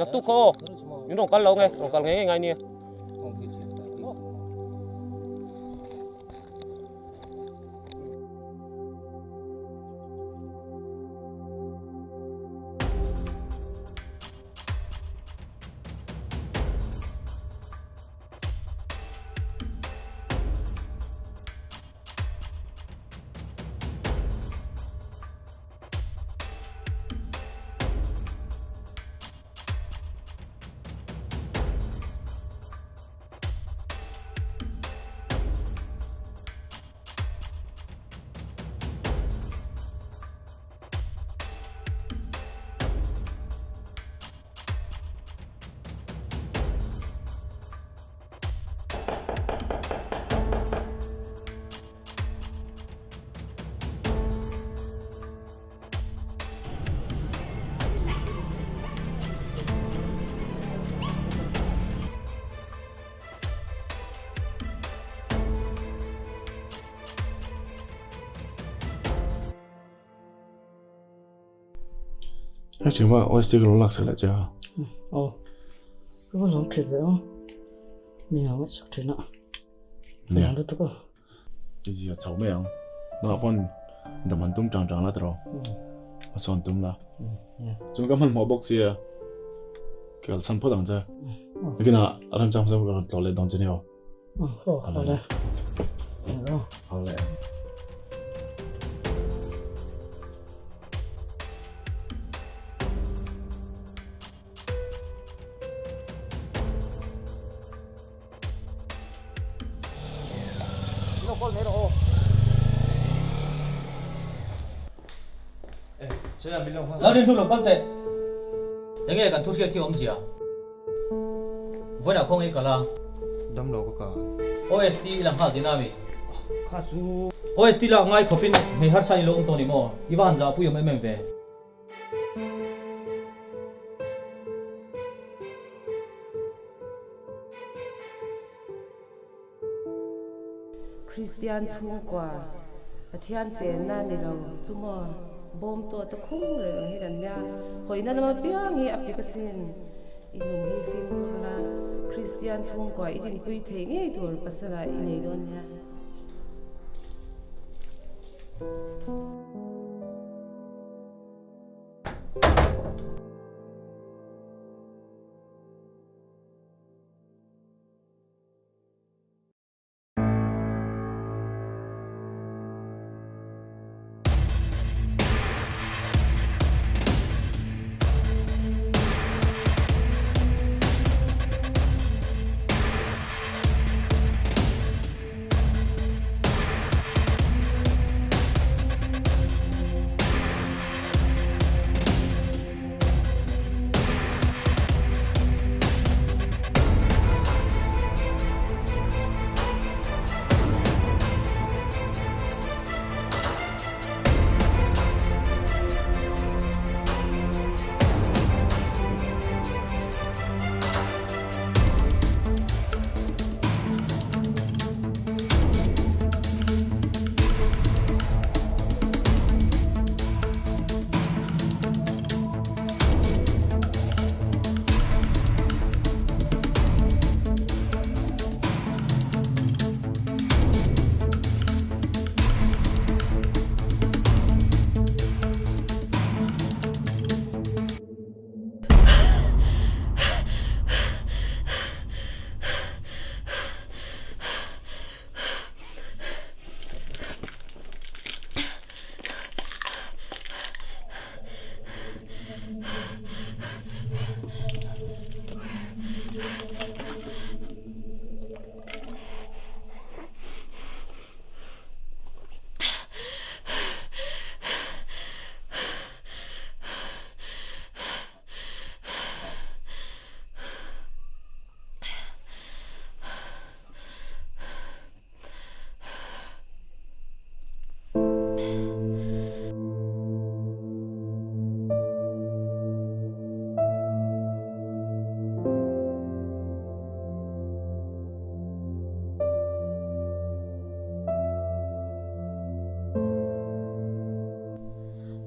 Naktuk kha aw. Min rawn kal lo nge, rawn kal ngei ngei ngai nia. Hei thing va OST ka lo lak sak leh che a. Aw. Ka va lo thit ve aw. Mi ang ngaih sak thin a. Nia. Ang lutuk a. I zia chho mai ang. Nangah pawn dam han tum tang tang la tiraw. A sawn tum la. Chuan ka hmanhmawh bawk sia. Ka kalsan phawt ang che. Nakinah a remchang hmasa ka rawn tlawh leh dawn che nia aw. Aw hale. Hale. Lal rinhnu lo kal teh. Enge kan thu hriat hi awmzia? Vawiinah khawngaih kal a. Dam lo ka kal. OST i lang nghal tihna a mi? Kha chu. OST lak ngai khawpin hmei harsa i lo awm tawh ni maw? I va han zahpui awm em em ve. Kristian chhungkua Pathian chenna ni lo chu maw bawm tawh ta khung reng ang hi kan nia. Hawina lama piang hi a pik asin. I nun hi fimkhur la, Kristian chhungkua i dinpui theih ngei tur pasala i nei dawn nia.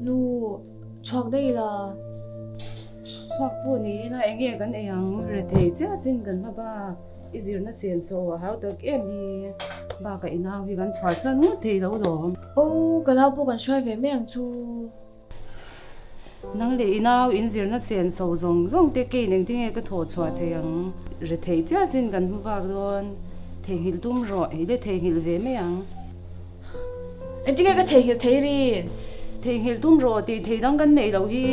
Nu, chhuak daih la. chhuak pawh ni ila enge kan ei ang rethei chiah sin kan hma bak i zirna chen saw a hau tak em hi bakah i nau hi kan chhuahsan ngawt thei lo lawm. Aw ka nau pawh kan hruai ve mai ang chu. Nang leh i nau in zirna chen so zawng zawng te kein engtinge ka thawh chhuah thei ang rethei chiah sin kan hma bak dawn theihnghilh tum rawh i le theihnghilh ve mai ang. Engtinge ka theihnghilh thei rin? Theihnghilh tum rawh tih thei dang kan neih loh hi.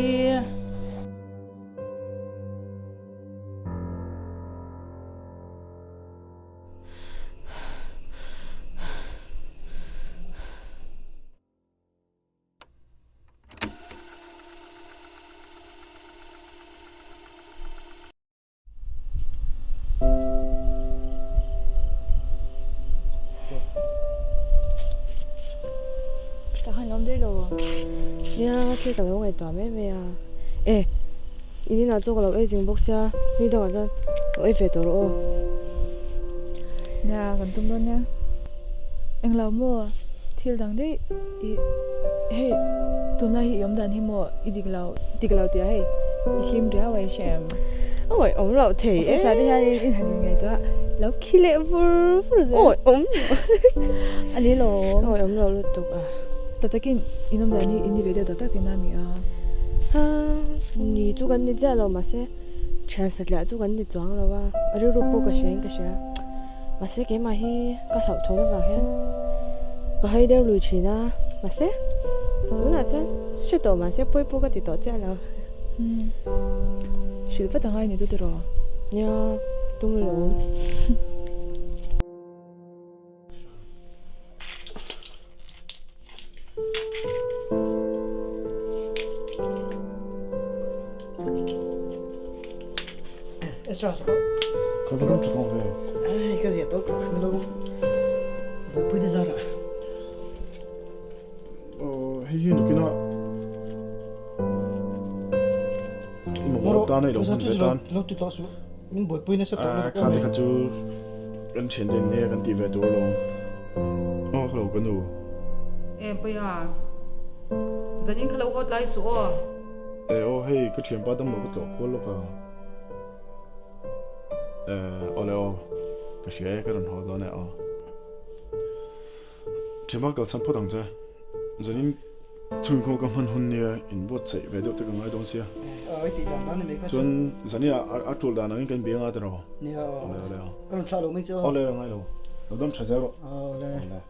Tah khan lawm daih lo. Nia thil ka lo ngaihtuah mai mai a. E in inah chaw ka lo ei zing bawk sia ni dangah chuan lo ei ve tawh rawh aw. Nia kan tum dawn nia. Englo maw thil dang daih i hei tunlai hi i awm dan hi maw i dik lo. Dik lo tia hei i hlim riau a i hre em? Awi awm loh thei e. Office ah te hian in han inngaihtuah a lo khi leh vur vur zel. Awi awm a ni lo. Awi awm loh lutuk a. Tak takin in awm dan hi in ni ve deuh tak tak tihna a mi a? Ha ni chu kan ni chiah lo mahse thian satliah chu kan ni chuang lo a, a rilru pawh ka hria in ka hria. Mahse keimah hi ka hlauhthawn avang hian ka hai der lui thin a, mahse tunah chuan hre tawh mahse pawi pawh ka ti tawh chiah lo. Umm hrilh vat angai ni chu tiraw? Nia tum lo. Ka va dam tha tawng ve. Ai ka zia tawk tuk mi lo buaipui na zar ah. Hei hi nakina i mamawh tan a i lo hman ve tan. Lo ti tawh suh min buaipui nasa tawh lutuk Kha te kha chu kan thian te nia kan tih ve tur alawm. Aw hello ka nu. E Puia zanin kha lo haw tlai suh aw. E aw hei ka thianpa damlo ka tlawh kual lawk a. Eh awle aw ka hria e ka rawn haw dawn e aw. Thianpa kalsan phawt ang che. Zanin chhungkhaw ka hman hun nia inbuatsaih ve deuh te ka ngai dawn sia. Chuan zanin ah a tul dan angin kan biang a tiraw? Awle awle aw. Ka rawn thlah lo mai che aw. Awle ngai lo. Lo dam tha zel rawh. Awle. Awle.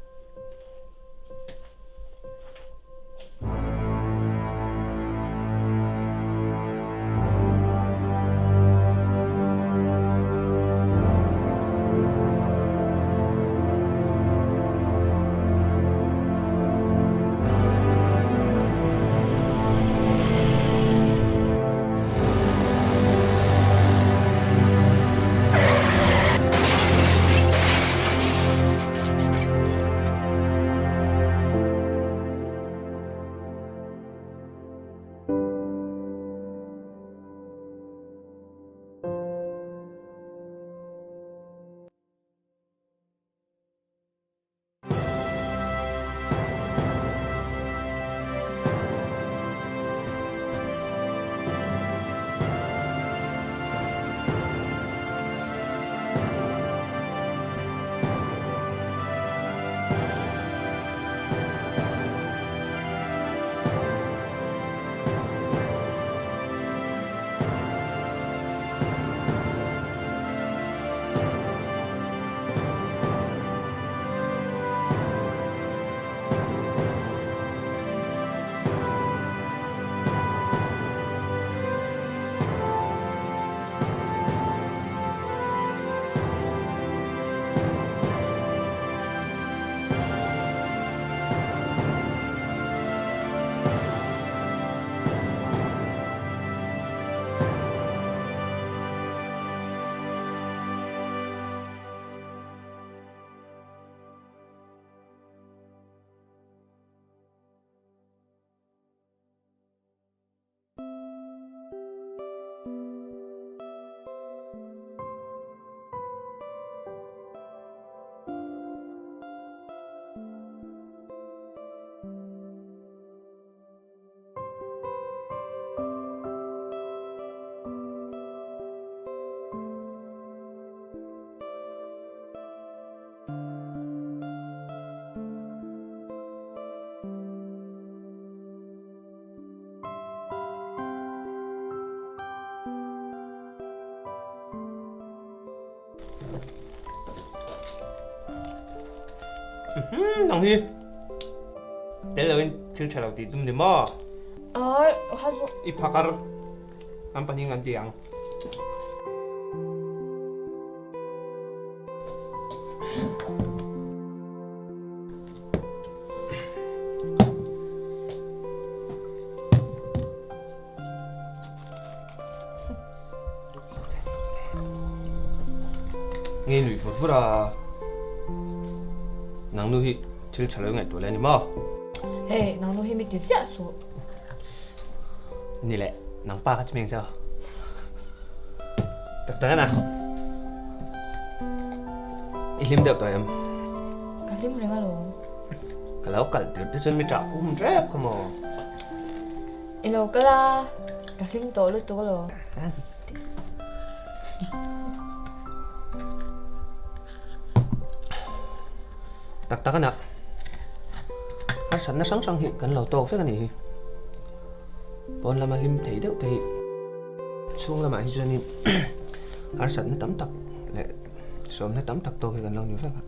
Nang hi tel lo in thil tha lo ti tum ni maw? Ai, ha chu. I phakar an pahnih an ti ang. Nge nui vur vur a, nang nu hi thil tha lo ngaihtuah leh a ni maw? Hey, nang nu hi mi ti ziah suh. Ni leh, nang pa kha chu mi ang che. Tak tak ana. I hlim deuh tawh em? Ka hlim reng alawm. Ka lo kal tir te chuan mi ṭah kum rep kha maw? I lo kal a, ka hlim tawh lutuk alawm. Tak tak ana. Harsatna hrang hrang hi kan lo tawk vek a nih hi. Pawn lama hlim thei deuh te hi chhung lamah hi chuanin harsatna tam tak leh sawmna tam tak tawk hi kan lo ni vek a.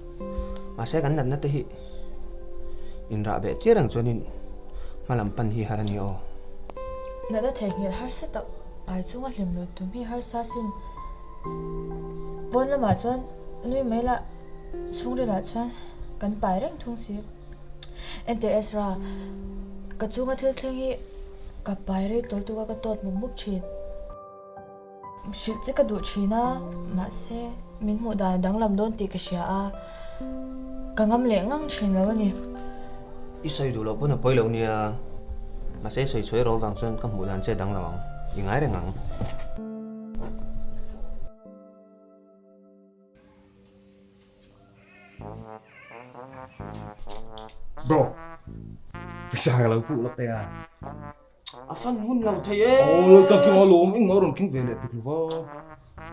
Mahse kan natna te hi inrah beh tir ang chuanin hma lam pan hi har a ni aw. Natna theihnghilh harsa tak pai chunga hlim lo tum hi harsa sin. Pawn lamah chuan nui mai lah chhungrilah chuan kan pai reng thung si. Enteh Ezra, ka chunga thil thleng hi ka pai rei tawl tuk a ka tawt mup mup thin. Hrilh che ka duh thin a, mahse min hmuh dan a danglam dawn tih ka hria a, ka ngam leh ngang thin lo a ni. I sawi duh loh pawn a pawi lo nia, mahse i sawi chhuai ro vang chuan ka hmuh dan che a dang lo ang, i ngai reng ang. Bro, pawisa ka lo puk lawk teh a. A fan hun lo thei e. Aw, ka king alawm, engmah rawn king ve leh bik lo va.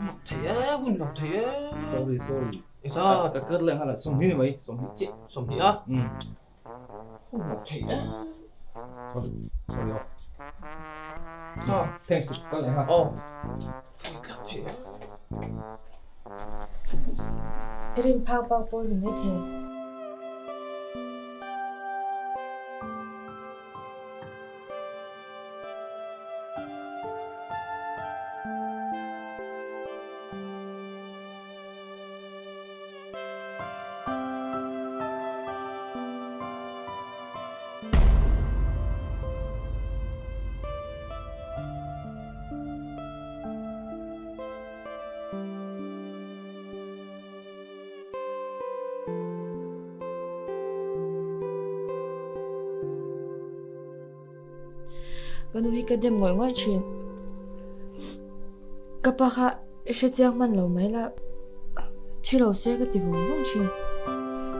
Mak thei e, hun lo thei e. Sorry, sorry. Eza. Ka kar leh nghal a, 20 ni mai, 20 chiah. 20 a? Um. Hun lo thei e. Sorry, sorry aw. Ha. Thanks, kal leh nghal. Aw. Pui tlat thei e. I rin phak bak pawh ni mai thei. Ka nu hi ka dem ngawih ngawih thin. Ka pa kha i hre chiang hman lo mai la, thi lo se ka ti vawng vawng thin.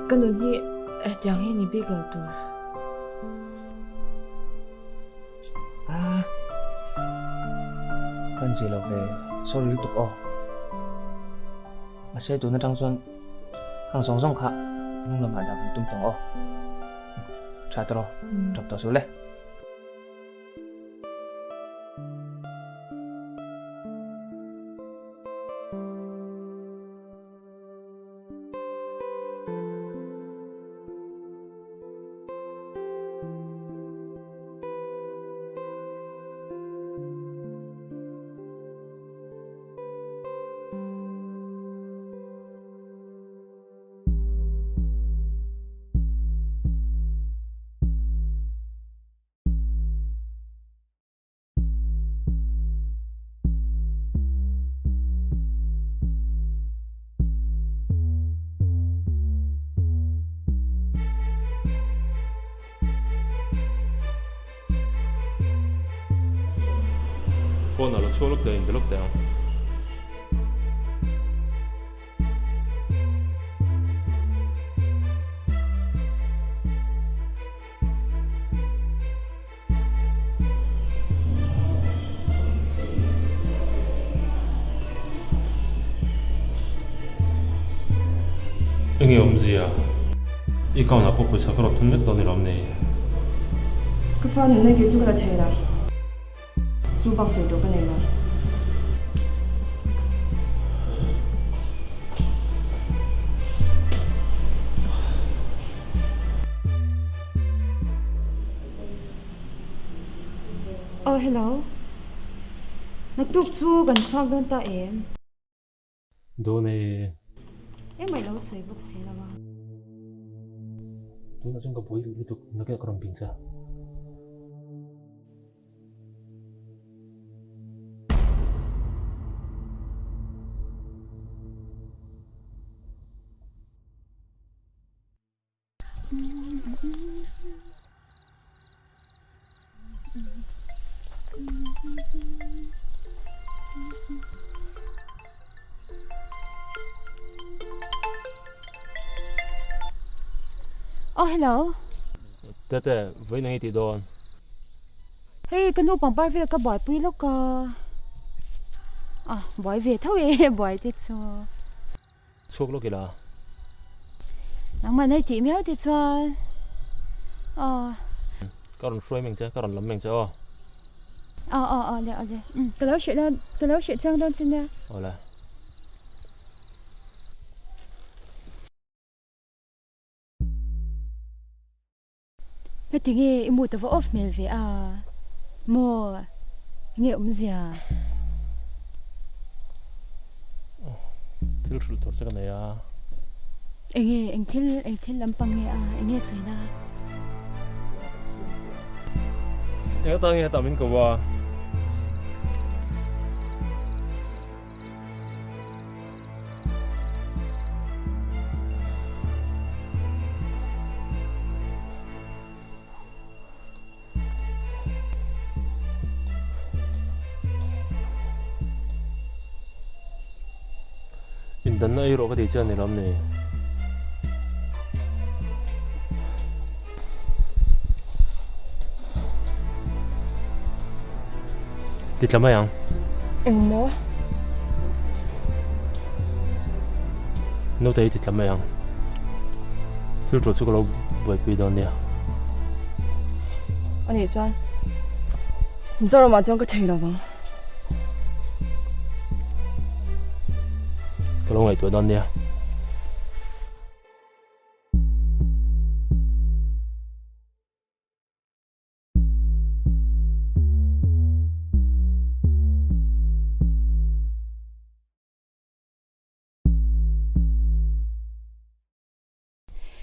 Ka nun hi hetiang hi ni bik lo tur. Ah, kan zir lo ve, sorry lutuk aw. Mahse tun atang chuan hang zawng zawng kha hnung lamah dah kan tum tawh aw. Tha tawh rawh, tap tawh suh le. Pawn a lo chhuak lawk teh in be lawk teh ang. Enge awmzia? I account ah pawh pawisa ka rawn thun vek dawn ni lawm ni? Ka fa nunna kei chu ka la thei lo. Chu bak sawi tawh ka nei lo. Oh hello. Naktuk chu kan chhuak dawn ta em? Dawn e. Engmah i lo sawi bawk si lo a. Tunah chuan ka buai duh lutuk nakeh ka rawn ping che. Oh hello. Tete, vawiin eng i tih dawn? Hei ka nu pangpar vel ka buaipui lawk a. Ah, buai ve tho e buai te chu. Chhuak lawk ila. Nangmah nei tih miau te chuan aw. Ka rawn hruai meng che, ka rawn lam meng che aw. Aw aw aw le aw le. Umm ka lo hreh dawn, ka lo hreh chiang dawn che nia. Aw le. Heti nge i mood a va off hmel ve a maw? Nge awmzia? Thil hrilh tur che ka nei a. Enge eng thil eng thil lampang nge a enge sawina? Eng atan nge hetah min ko a? Indanna ei rawh ka tih chuan ni lawm ni. Ti tla mai ang. Engmaw? Naute hi ti tla mai ang. Thil ṭul chu ka lo buaipui dawn nia. A nih chuan Mizoramah chuan ka thei lo vang. Ka lo ngaihtuah dawn nia.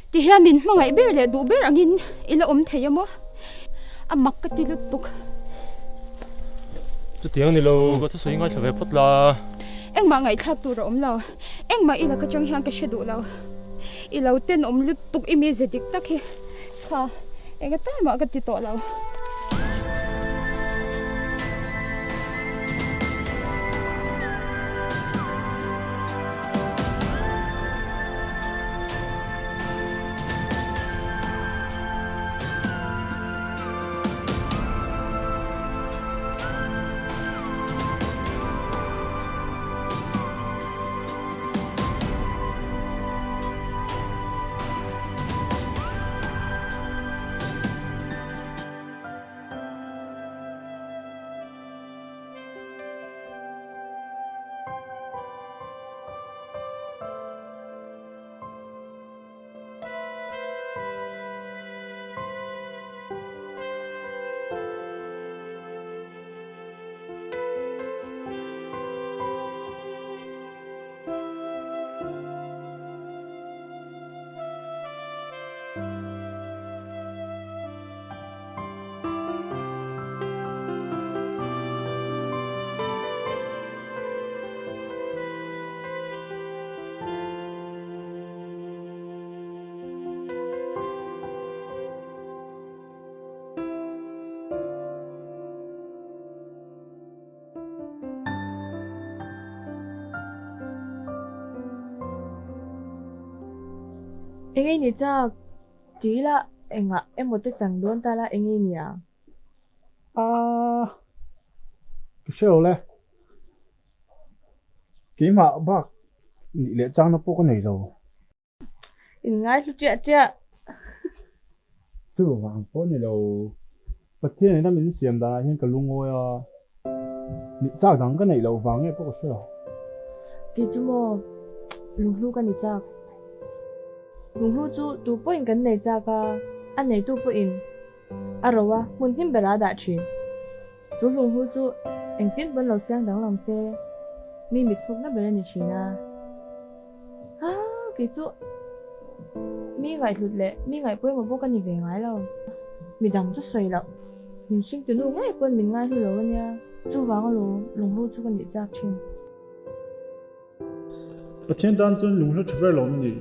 Ti hian min hmangaih ber leh duh ber angin i la awm thei a maw? A mak ka ti lutuk. Chutiang ni lo, ka thusawi ngaithla ve phawt la. Engmah ngaihthlak tur a awm lo. Engmah i laka tang hian ka hre duh lo. I lo tenawm lutuk i mize dik tak hi. Kha, enga tan mah ka ti tawh lo. Eng ei ni chak ti ila engah emaw te chang dawn ta la eng ei nia? Aaa ka hre lo le. Keimah bak nih leh changna pawh ka nei lo. In ngaihlu chiah chiah. Chuvang pawh ni lo. Pathian in a min siam danah hian ka lungawi a, nih chak dang ka neih loh vang nge pawh ka hre lo. Kei chu maw lunghlu ka ni chak. Lunghlu chu tu pawhin kan nei chak a, a neitu pawhin a ro a, hmun hlim berah a dah thin. Chu lunghlu chu engtin pawn lo siam danglam se mi mit fukna ber a ni thin a. Ha, kei chu mi ngaihhlut leh mi ngaih pawimawh pawh ka ni ve ngai lo. Midang chu sawi loh, min hringtu nu ngei pawn min ngaihlu lo a nia. Chuvang alawm lunghlu chu ka nih chak thin. Pathian tan chuan lunghlu tha ber lo ni.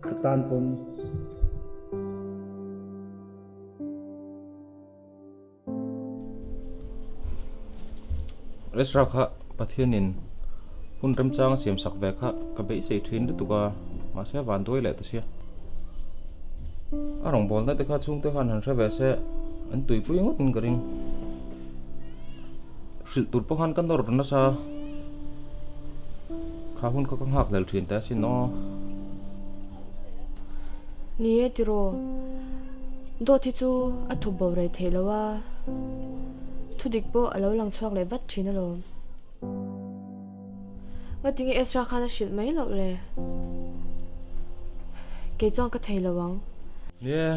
Ka tan pawn. Ezra kha Pathianin hun remchang a siam sak ve kha ka beisei thin lutuk a, mahse a van duai leh ta sia. A rawngbawlna te kha chhungte khan han hre ve se an tuipui ngawt in ka ring. Hrilh tur pawh khan ka nawr nasa kha hun kha ka nghak hlel thin ta asin aw. Ni e tiraw, dawt hi chu a thup bo rei theih lo a, thudik pawh a lo lang chhuak leh vat thin alawm. Ngatinge Ezra khan a hrilh mai loh le? Kei chuan ka thei lo ang. Ni e,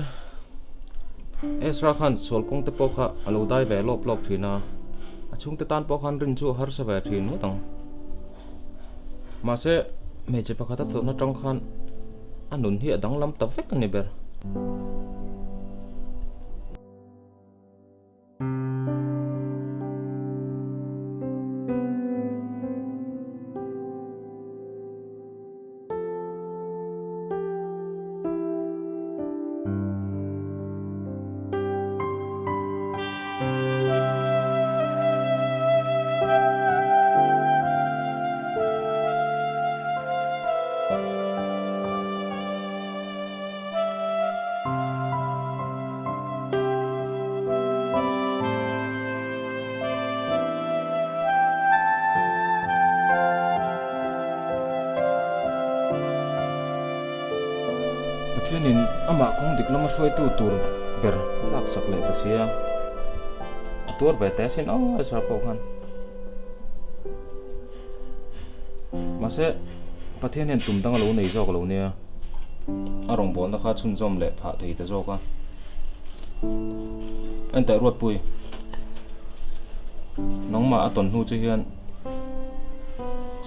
Ezra khan sual kawng te pawh kha a lo dai ve lawp lawp thin a, a chhungte tan pawh khan rin chu a harsa ve thin ngawt ang. Mahse, hmeichhe pakhat a tawhna tang khan a nun hi a danglam ta vek a ni ber. Pathianin amah kawng dik lama hruaitu tur ber a laksak leh ta sia, a tuar ve teh asin aw Ezra pawh khan. Mahse Pathian hian tum dang a lo nei zawk lo nia. A rawngbawlna kha chhunzawm leh phah thei ta zawk a. Enteh Ruatpui, nangmah a tawn hnu che hian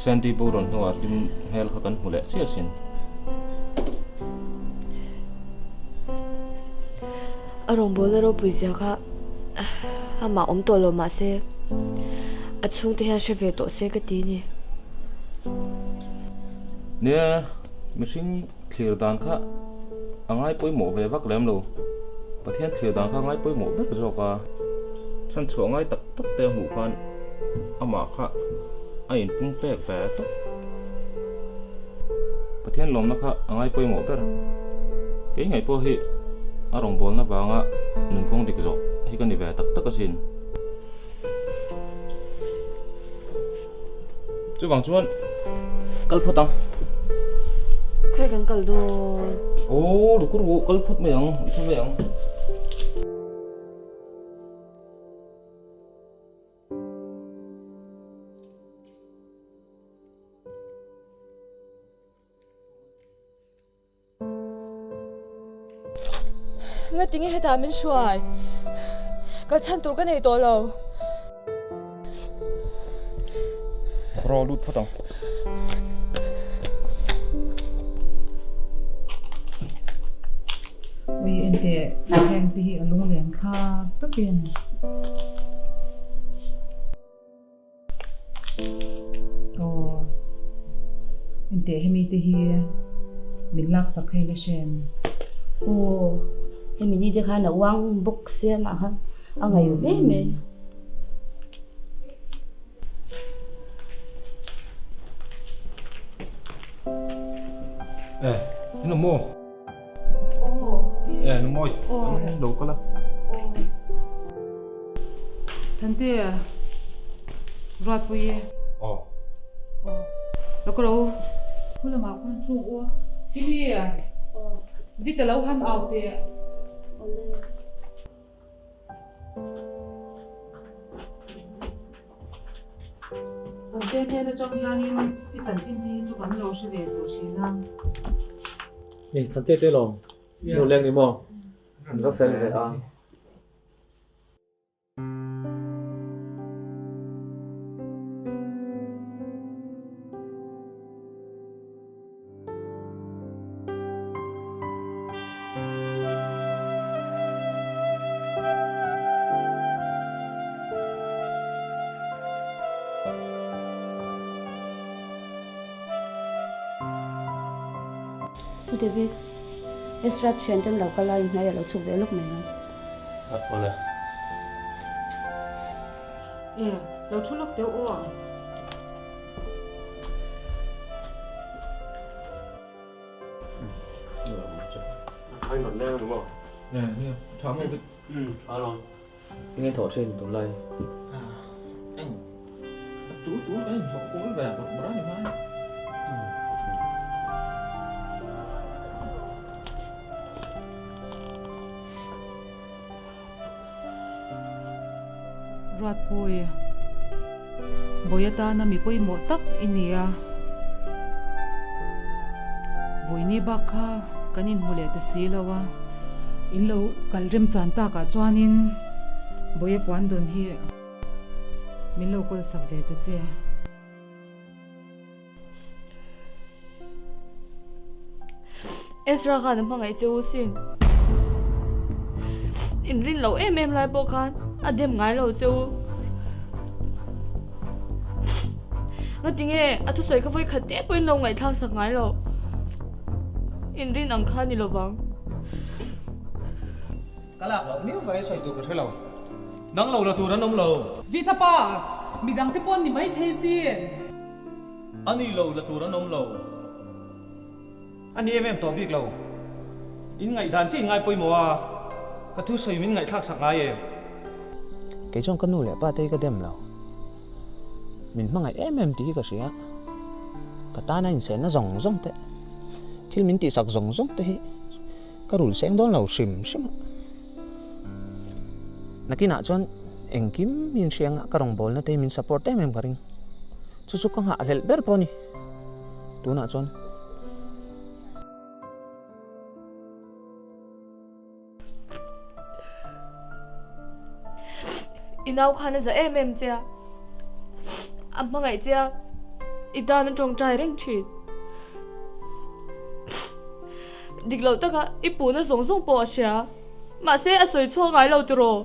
Sandy bo rawn hnuah hlim hmel kha kan hmu leh chiah asin. A rawngbawlna ropui zia kha amah awm tawh lo mahse a chhungte hian hre ve tawh se ka ti ni. Nia, mihring thlir dan kha a ngai pawimawh ve vak lem lo. Pathian thlir dan kha a ngai pawimawh ber zawk a. Chhanchhuah ngai tak tak te a hmuh khan amah kha a inpum pek ve tawp. Pathian lawmna kha a ngai pawimawh ber. Kei ngaih pawh hi a rawngbawlna vanga nunkawng dik zawh hi ka ni ve tak tak asin. Chuvang chuan kal phawt ang. Khawi kan kal dawn? Aw, lukur ru kal phawt mai ang, i hre mai ang. Ngatinge hetah min hruai? Kal chhan tur ka nei tawh lo. Raw lut phawt ang. Ui enteh heng te hi a lungleng thlak tawpin. Aw, enteh hemi te hi min laksak phei la hrem. Aw, hemi ni te khan a uang bawk sia mah kha a ngaih ve mai. Eh, in awm maw? Eh, nu mawi, an lo kal a. Thante, Ruatpui e. Aw. Aw. Lo ka ro. Khu lamah khuan hruk u. Kimi, Vita lo han au teh. Awle. Thante hnen atang hianin i chanchin te hi chu kan lo hre ve tawh thin a. Ni, Thante te lo, nu leng ni maw? An va fel ve a. Pu David, Ezra thiante an lo kal a, inhnuai ah lo chhuk ve lawk mai ang. Awle. E, lo thu lawk teh aw. Ai non leng đúng không? Nè, nè, thả một cái. Ừ, thả rồi. Nghe thọ trên tụ lai. Anh, chú chú anh học cô ấy về một bữa thì mai. Ruatpui, Bawi atana mi pawimawh tak i ni a, vawiini bak kha kan inhmu leh ta si lo a, in lo kal remchan takah chuanin Bawia puan dawn hi min lo kawl sak ve ta che. Ezra khan a hmangaih che u sin. In rin loh em em lai pawh khan a dem ngai lo che u. Ngatinge a thusawi kha vawi khat te pawhin lo ngaihthlak sak ngai lo. In rin ang kha ni lovang. Ka lak loh miau vai sawi tur ka hre lo. Nang lo la tur an awm lo. Vita pa, midang te pawh ni mai thei sin. A ni lo la tur an awm lo. A ni em em tawh bik lo. In ngaihdan chiah in ngai pawimawh a, ka thu sawi min ngaihthlak sak ngai em? Kei chuan ka nu leh pa te hi ka dem lo. Min hmangaih em em tih hi ka hria. Ka tana insenna zawng zawng te, thil min tihsak zawng zawng te hi ka rul seng dawn lo hrim hrim a. Nakinah chuan engkim min hria anga ka rawngbawlna te hi min support em em ka ring. Chu chu ka nghahhlelh ber pawh a ni tunah chuan. I nau khan a za em em che a, a hmangaih che a, i tan a tawngtai reng thin. Dik loh taka i puhna zawng zawng pawh a hria, mahse a sawi chhuak ngai lo tiraw?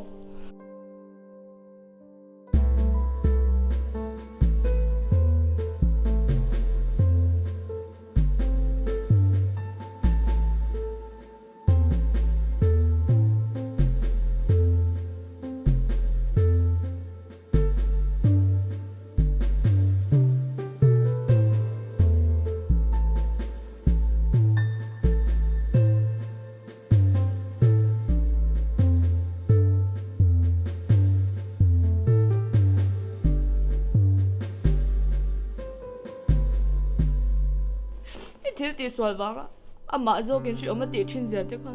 I thil tihsual vanga amah zawkin hriawm a tih thin zia te kha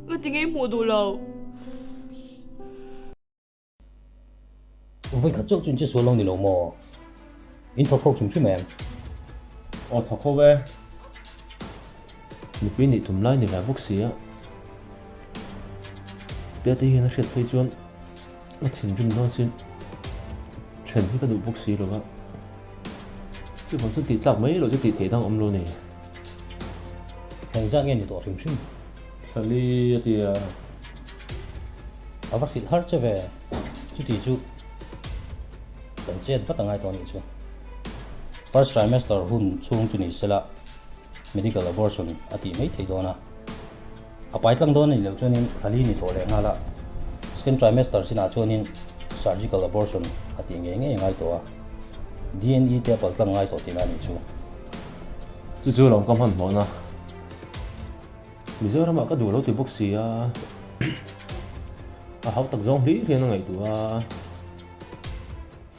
ngatinge i hmuh duh lo. Vawi khat chauh chu in che sual lo ni lo maw? In thawk ho hrim hrim em? Aw thawk ho e. Nupui nih tum lai ni ve bawk si a. Tia te hian a hriat phei chuan a thinrim dawn sin. Then hi ka duh bawk si lo va. Chuvang chuan tih tlak mai loh chu tih theih dang awm lo ni. Thla engzat nge ni tawh hrim hrim? Thlali a ti a. A va hrilh har che ve, chuti chu kan chet vat a ngai tawh a nih chu. First trimester hun chhung chu ni sela medical abortion a tih mai thei dawn a. A pai tlang dawn a nih loh chuanin thlali ni tawh leh nghal a, second trimester chinah chuanin surgical abortion a tih ngei ngei a ngai tawh a. DNE te a pal tlang ngai tawh tihna a nih chu. Chu chu lawm ka hmanhmawhna. Mizoramah ka duh lo ti bawk si a, a hau tak zawng hlir hian a ngaihtuah a,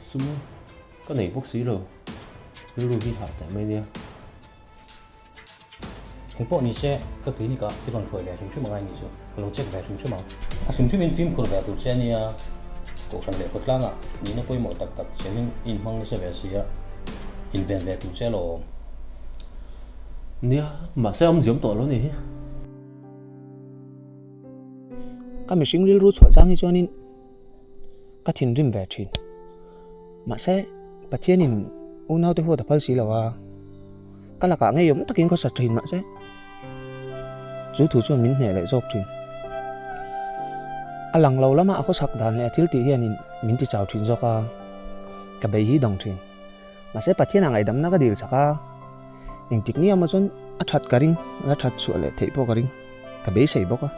sum ka nei bawk si lo, rilru hi hah teh mai nia. Eng pawh ni se, ka clinic ah i rawn hruai ve hrim hrim angai ni chu, ka lo check ve hrim hrim ang. A hrim hrimin fimkhur ve tur che a nia, Kohhran leh khawtlangah nihna pawimawh tak tak chelhin i inhmang nasa ve si a, inven ve tur che alawm. Nia, mahse a awmziam tawh lo ni hi. Ka mihring rilru chhuah chang hi chuanin ka thinrim ve thin. Mahse, Pathianin unaute huat a phal si lo a, ka lakah ngeiawm takin khawsa thin mahse, chu thu chuan min hneh leh zawk thin. A lang lo lama a khawsak dan leh a thil tih hianin min ti chau thin zawk a, ka bei hi dang thin. Mahse Pathianah ngaihdamna ka dil chak a, engtik ni emaw chuan A that ka ring, a la that chhuah leh theih pawh ka ring, ka beisei bawk a.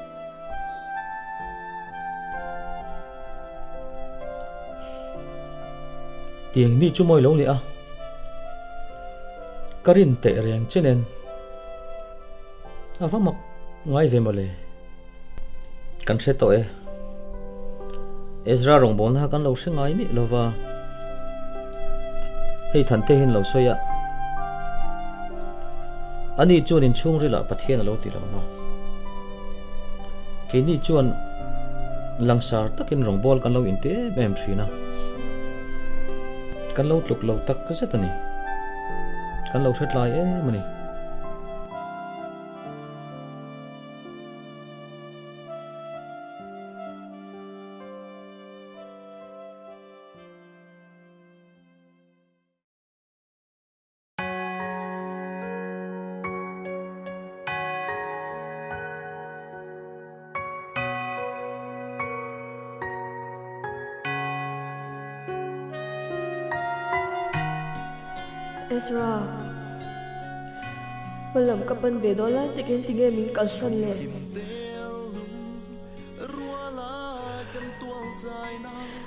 Tiang mi chu mawi lo ni a, ka rin teh reng che nen a va mak ngai ve mawle. Kan hre tawh e. Ezra rawngbawlna kha kan lo hre ngai miah lova, hei Thante hian lo sawi a, ani chuan inchhungrilah Pathian a lo ti lo maw? Keini chuan langsar takin rawngbâwl kan lo inti em em thin a, kan lo tluk lo tak zet a ni. Kan lo hre tlai em a ni. Ezra, hmalam ka pan ve dawn lai takin tinge min kalsan le?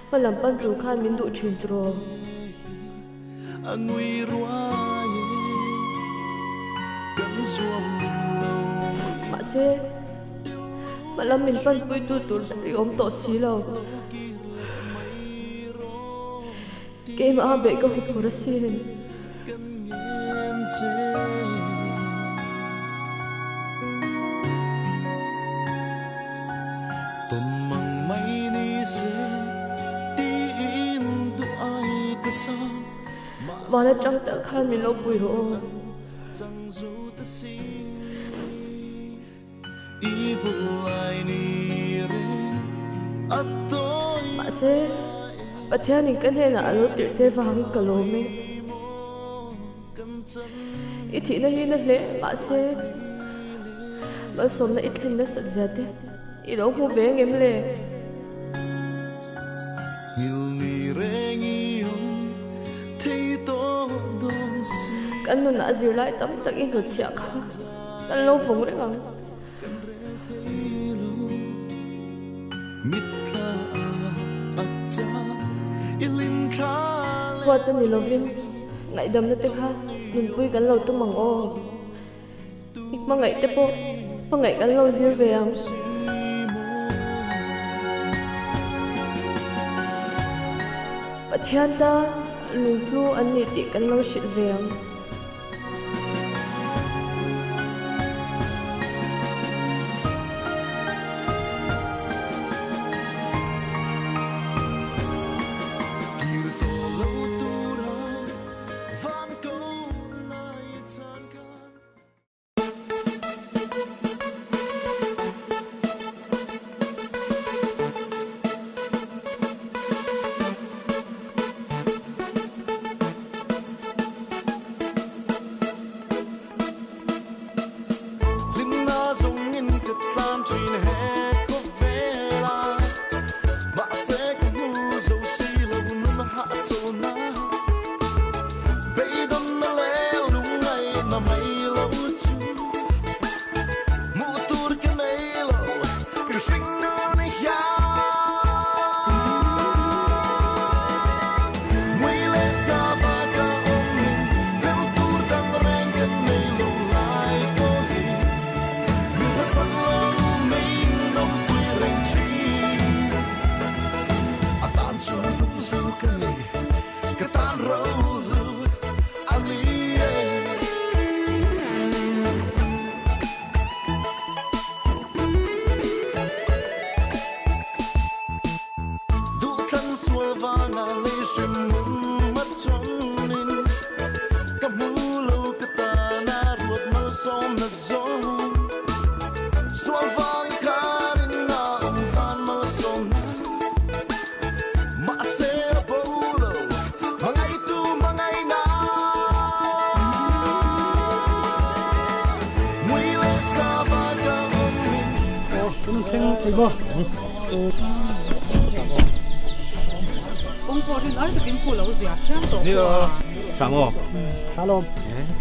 Hmalam pan tur khan min duh thin tiraw? Mahse, hmalam min panpuitu tur i awm tawh si lo. Keimah a beih ka huphur asin. Van atang tak khan min lo pui rawh aw. Mahse, Pathianin ka hnenah a lo tirh che vangin ka lawm e. I thihna hi na hle mahse, malsawmna i thlen nasat zia te i lo hmu ve ngem le? Kan nunah zirlai tam tak i hnutchhiah kha kan lo vawng reng ang. Huat a ni lovin ngaihdamna te kha nunpui kan lo tum ang aw. I hmangaih te pawh hmangaih kan lo zir ve ang. Pathian ta lungtlu an ni tih kan lo hrilh ve ang.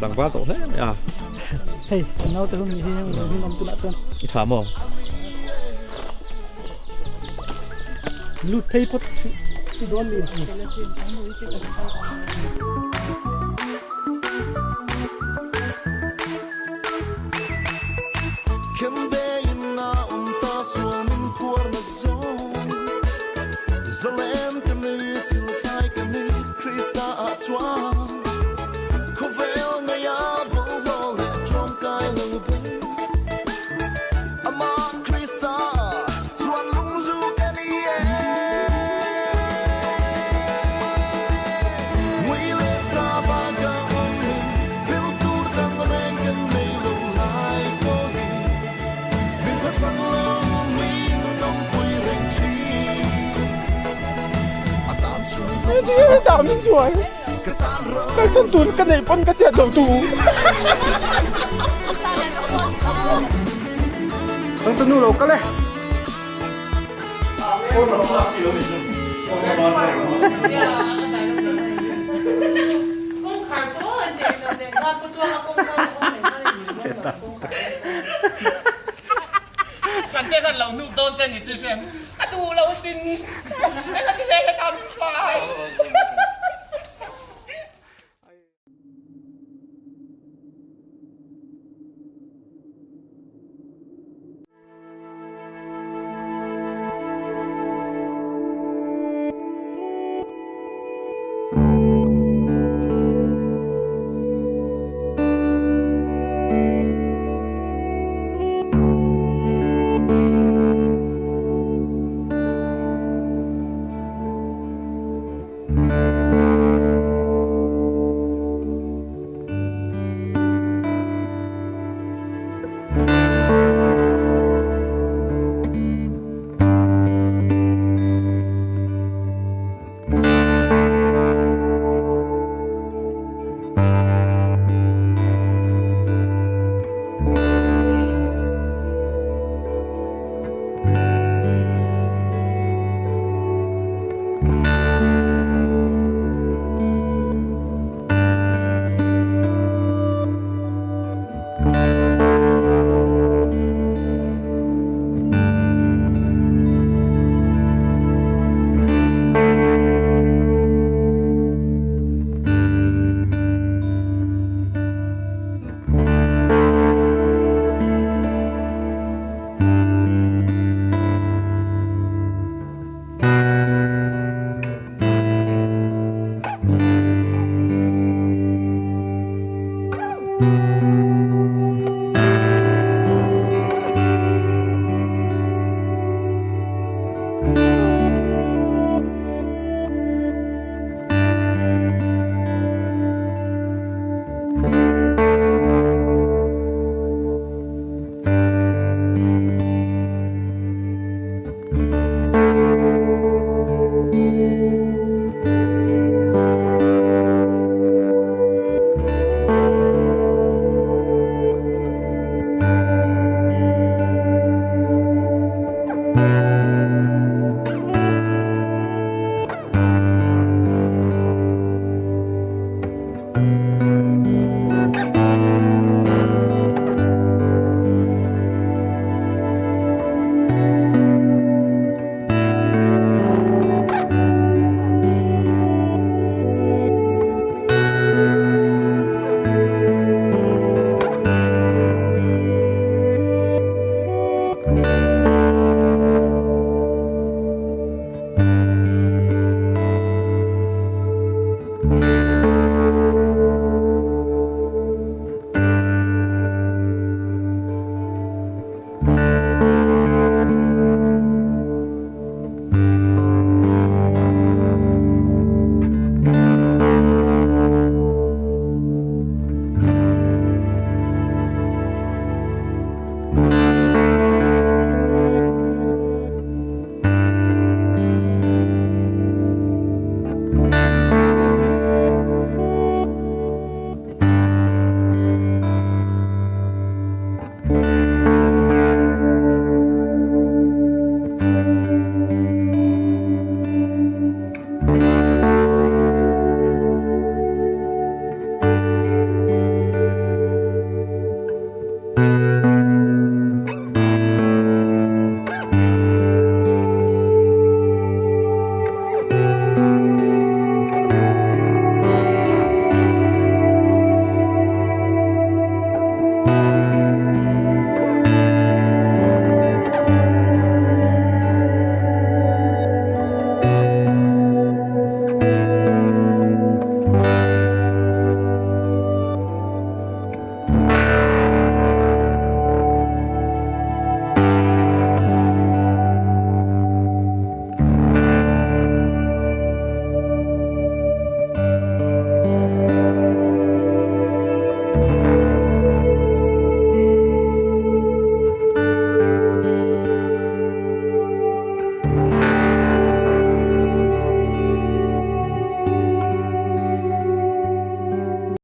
Tlangval tawh hle mai a. Hei, kan naute hun ni hi heng lo hlim awm tunah chuan. I tha maw? Lut phei phawt i dawn mi? Tun ka nei pon ka tiat lo tu. Ang tanu lo ka le. Kan te kan lo nu don chen ni chi shem. Ka tu lo sin. Ai ka ti se ka mi fai.